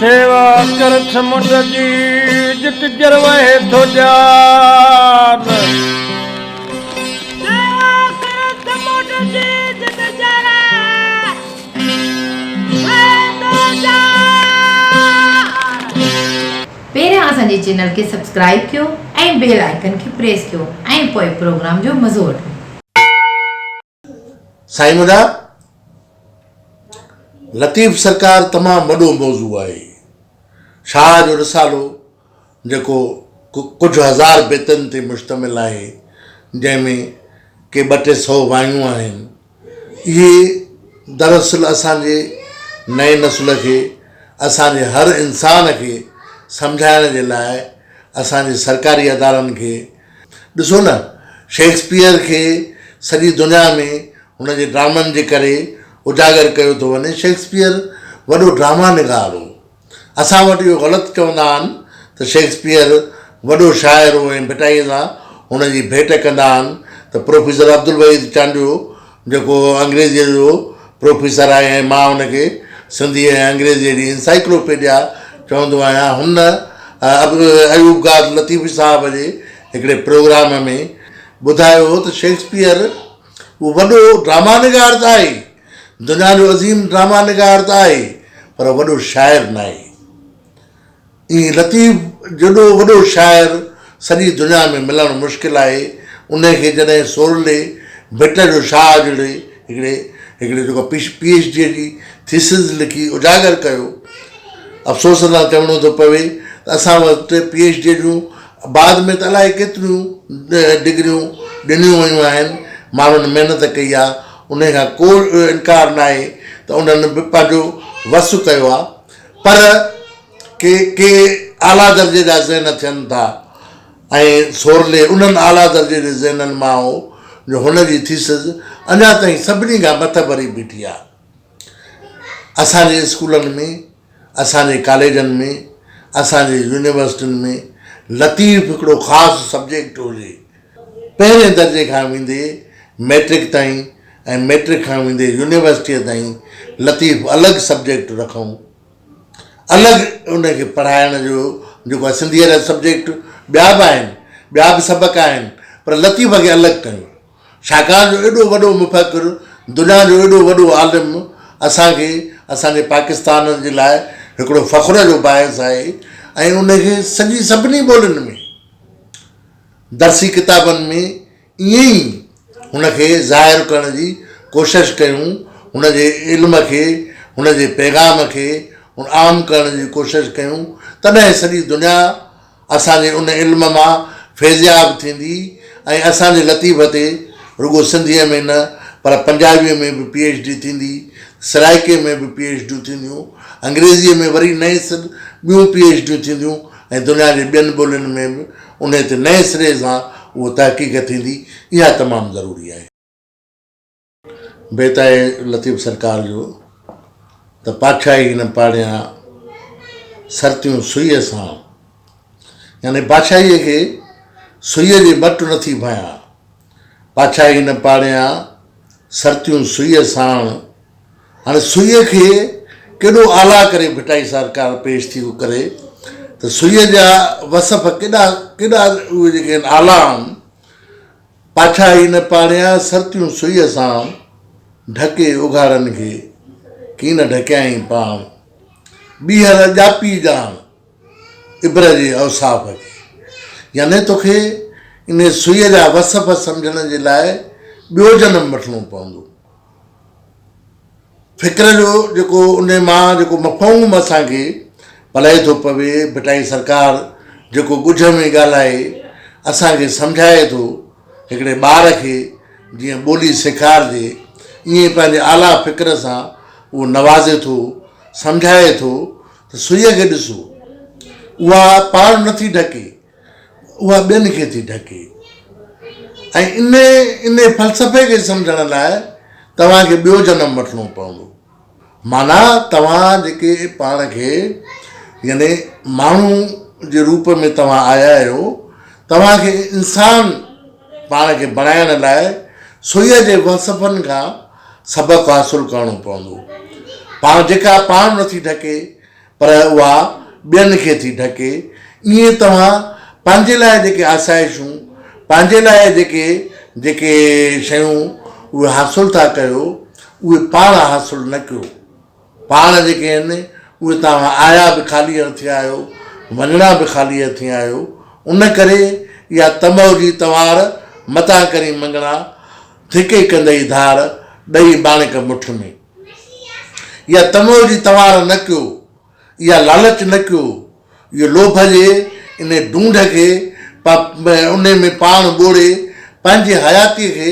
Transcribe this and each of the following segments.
سيوا ڪر سمنڊ جي جت جر وهي ٿو جان. سيوا ڪر سمنڊ جي جت جر وهي ٿو جان. پهريان اسان جي چينل کي سبسڪرائيب ڪيو ۽ بيل آئيڪن کي پريس ڪيو ۽ پوء پروگرام جو مزو وٺو. سائين منهنجا لطيف سرڪار تمام وڏو موضوع آهي. شاهه جو رسالو جيڪو ڪجهه هزار بيتن تي مشتمل آهي جنهن ۾ ڪي ٻه ٽي سئو وايون آهن اهي دراصل اسان جي نئين نسل کي اسان جي هر انسان کي سمجهائڻ جي لاء اسان جي سرڪاري ادارن کي ڏسو نه شيڪسپيئر کي سڄي دنيا ۾ هن جي ڊرامن جي ڪري اجاگر ڪيو ٿو وڃي. شيڪسپيئر وڏو ڊراما نگار هو. اسان وٽ اهو غلط چوندا آهن ته شيڪسپيئر وڏو شاعر هو ۽ ڀٽائيء سان هن جي ڀيٽ ڪندا آهن ته پروفيسر عبدالوحيد چانڊيو جيڪو انگريزيء جو پروفيسر آهي ۽ مان ان کي سنڌي ۽ انگريزيء جي انسائيڪلوپيڊيا چوندو آهيان، هن ايوب گاد لطيفي صاحب جي هڪڙي پروگرام ۾ ٻڌايو هو ته شيڪسپيئر اهو وڏو ڊراما نگار ته آهي، دنيا جو عظيم ڊراما نگار ته آهي، پر وڏو شاعر ناهي. ائين لطيف جيڏو وڏو شاعر سڄي دنيا ۾ ملڻ مشڪل آهي، انهي کي جڏهن سورلي ڀٽ جو شاهه جهڙي هڪڙي هڪڙي جيڪو پي ايڇ ڊي جي ٿيسز لکي اجاگر ڪيو. افسوس سان چوڻو ٿو پوي ته اسان وٽ پي ايڇ ڊي جون بعد ۾ ته الائي ڪيتريون ڊگريون ڏنيون ويون آهن، ماڻهن محنت ڪئي آهي، انهي کان ڪو انڪار ناهي ته انهن به پنهنجو وس ڪيو آهي پر ڪي ڪي اعليٰ درجي جا ذهن ٿين ٿا ۽ سورلي انهن اعليٰ درجي جي ذهنن مان هو جو هن جي ٿيسز اڃا تائين سڀني کان مٿڀري بيٺي آهي. اسان جي اسڪولن ۾، اسان جي ڪاليجن ۾، اسان جي يونيورسٽين ۾ لطيف هڪڙو خاص سبجيڪٽ هجي. پهرين درجي کان ويندي مئٽرڪ تائين ۽ مئٽرڪ کان ويندي يونيورسٽيء تائين لطيف الڳ سبجيڪٽ رکون. الڳ ان کي پڙهائڻ جو جيڪو آهي سنڌيء جا سبجيڪٽ ٻيا به آهن، ٻيا به سبق آهن پر لطيف کي الڳ ڪيون. ڇاڪاڻ جو ايڏو وڏو مفڪر، دنيا جو ايڏو وڏو عالم اسان کي اسان جي پاڪستان جي لاء هڪڙو فخر جو باعث آهي ۽ ان کي سڄي سڀني ٻولين ۾ درسي ڪتابن ۾ ائين ئي هن کي ظاهر ڪرڻ جي ڪوشش ڪيون، هن جي علم کي، هن جي پيغام کي عام ڪرڻ جي ڪوشش ڪيون، تڏهن سڄي دنيا اسان جي ان علم مان فيضياب ٿيندي ۽ اسان جي لطيف تي رڳو سنڌيء ۾ نه پر پنجابيء ۾ به پي ايڇ ڊي ٿيندي، سرائيڪيء ۾ به پي ايڇ ڊيون ٿينديون، انگريزيء ۾ وري نئين سر ٻيون پي ايڇ ڊيون ٿينديون ۽ دنيا جي ٻين ٻولين ۾ به انهيء تي نئين سري سان اهو تحقيق ٿيندي، اها تمام ضروري آهي. بيت آهي لطيف سرڪار جو ته پاڇائي نه پاڙيان سرتيون سوئيء سان يعني بادشاهيء کي سوئيء جي مٽ نه ٿي ڀانيان پاڇائي نه پاڙيان سرتيون سوئيء ساڻ هاڻي سوئيء کي ڪيڏو اعليٰ ڪري ڀٽائي سرڪار پيش ٿي ڪري ته سوئيء جا وصف ڪيڏا ڪيڏا اهي جيڪي آهن اعليٰ آهن. پاڇائي نه پاڙيان سرتيون سوئيء ساڻ، ڍڪي اگهاڙن کي ڪين ڍڪيائين پاڻ. ٻيهر ڄاپي ڄاڻ عبر جي اوصاف کي. يعني توکي انهي سوئيء جا وصف سمجهڻ جي لاء ٻيو جنم وٺڻو پوندو. فڪر جو جيڪو ان مان جيڪو مفهوم اسان کي پلئه ٿو پوي، ڀٽائي سرڪار جيڪو ڳجهه ۾ ڳالهائي اسان کي سمجهائي ٿو، هڪڙي ٻار کي جيئن ٻولي سيکارجي ائين پنهنجي اعليٰ فڪر سان اهو نوازي ٿو، سمجهائي ٿو ته سوئيء کي ڏسو، اها پاڻ نٿي ڍڪي، اها ٻين کي ٿي ڍڪي ۽ انهي انهي فلسفي کي سمجهڻ لاء توهان کي ٻيو جنم وٺڻو پوندو. معنيٰ توهان جيڪي پاڻ کي يعني ماڻهو جي روپ ۾ توهان آيا آهيو، توهان کي انسان پاڻ کي بڻائڻ لاء سوئيء جي وصفن کان سبق حاصل ڪرڻو پوندو. پاڻ جيڪا پاڻ نٿي ڍڪي، پر اها ٻين کي ٿي ڍڪي، ائين توهان پنهنجي لاء جيڪي آسائشون، پنهنجي لاء جيڪي جيڪي شيون اهي حاصل ٿا ڪيو، اهي پاڻ حاصل نه ڪيو. پاڻ جيڪي آهن اهي توهان آيا به خالي هٿين آهيو، وڃڻا به خالي هٿين آهيو، ان ڪري اها طمع جي تنوار متان ڪرين مڱڻا، ڌڪي ڪندئي ڌار، ڏئي ماڻڪ مٺ ۾. اها طمع جي تنوار نه ڪيو، اها لالچ نه ڪيو، اهو لوڀ جي انهي ڍونڍ کي انهي ۾ پاڻ ٻوڙي پنهنجي حياتيء کي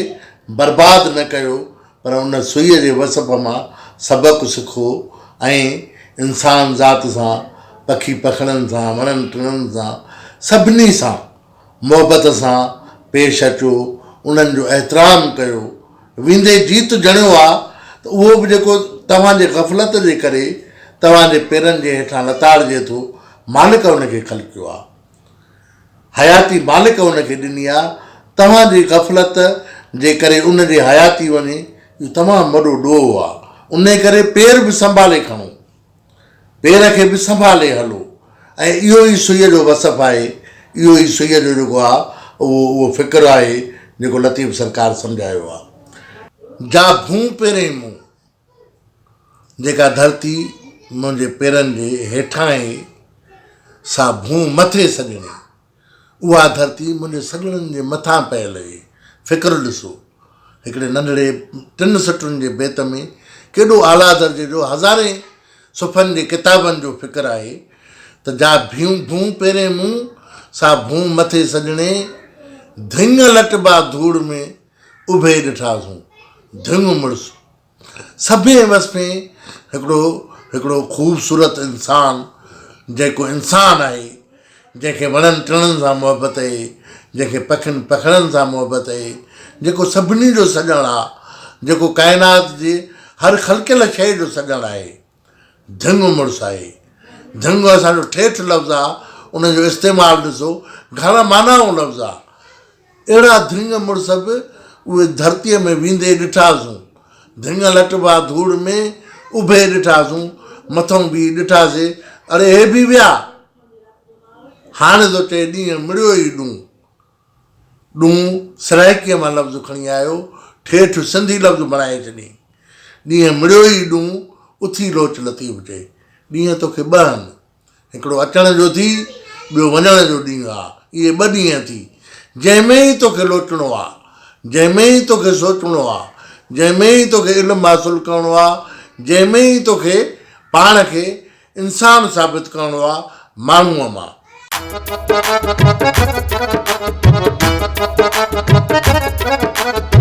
برباد نه ڪيو، پر ان سوئيء جي وصف مان سبق سکو ۽ انسان ذات سان، پکي پکڻن سان، وڻن ٽڻن سان، سڀني سان محبت سان پيش اچو، انهن جو احترام ڪيو. ويندي جيت جڻيو آ ته اهو به جيڪو توهان جي غفلت جي ڪري توهان جي پيرن جي هيٺان لتاڙجي ٿو، مالڪ ان کي خلقيو آ. حياتي مالڪ ان کي ڏني آ، توهان جي غفلت جي ڪري ان جي حياتي وڃي، اهو تمام وڏو ڏوهه آ. انهي ڪري پير به سنڀالي کڻو. پير کي به سنڀالي هلو ۽ اهو ئي سوئيء جو وصف آهي، اهو ئي سوئيء جو جيڪو آ اهو اهو فڪر آهي جيڪو لطيف سرڪار سمجهايو آ. جا ڀونء پيرين مون، جيڪا ڌرتي منهنجي پيرن جي هيٺان آهي، سا ڀونء مٿي سڄڻي. اها ڌرتي منهنجي سڄڻن جي مٿان پيل هئي. فڪر ڏسو، هڪڙي ننڍڙي ٽن سٽن جي بيت ۾ ڪيڏو اعليٰ درجي جو هزارين صفحن جي ڪتابن جو فڪر آهي ته جا ڀيون ڀون پيرين مون، سا ڀون مٿي سڄڻي، ڌڱ لٽبا ڌوڙ ۾ اڀي ڏٺاسون، ڌڱ مڙس. سڀين وصفين هڪڙو هڪڙو خوبصورت انسان جيڪو انسان آهي جنهن کي وڻن ٽڻن سان محبت اهي جنهن کي پکين پکڙن سان محبت اهي جيڪو سڀني جو سڄڻ آ جيڪو ڪائنات جي هر خلقيل شيء جو سڄڻ آهي ڌڱ مڙس آهي ڌڱ اسان جو ٺيٺ لفظ آ ان جو استعمال ڏسو گهڻا معنائون لفظ آ اهڙا ڌڱ مڙس به اهي ڌرتيء ۾ ويندي ڏٺاسون. ڌڱ لٽبا ڌوڙ ۾ اڀي ڏٺاسون، مٿئون بيهي ڏٺاسي، اڙي هي به ويا! هاڻي ٿو چئي ڏينهن مڙيو ئي ڏون. ڏون سرائيڪيء مان لفظ کڻي آيو، ٺيٺ سنڌي لفظ بڻائي ڇڏيائين. ڏينهن مڙيو ئي ڏون، اٿي لوچ لطيف چئي، ڏينهن توکي ٻه آهن. هڪڙو اچڻ جو ٿي، ٻيو وڃڻ جو ڏينهن آ. اهي ٻه ڏينهن ٿي، جنهن ۾ ئي توکي لوچڻو آ، جنهن ۾ ئي توکي سوچڻو آ، جنهن ۾ ئي توکي علم حاصل ڪرڻو آ، جنهن ۾ ئي توکي پاڻ کي انسان ثابت ڪرڻو آ، ماڻهوء مان.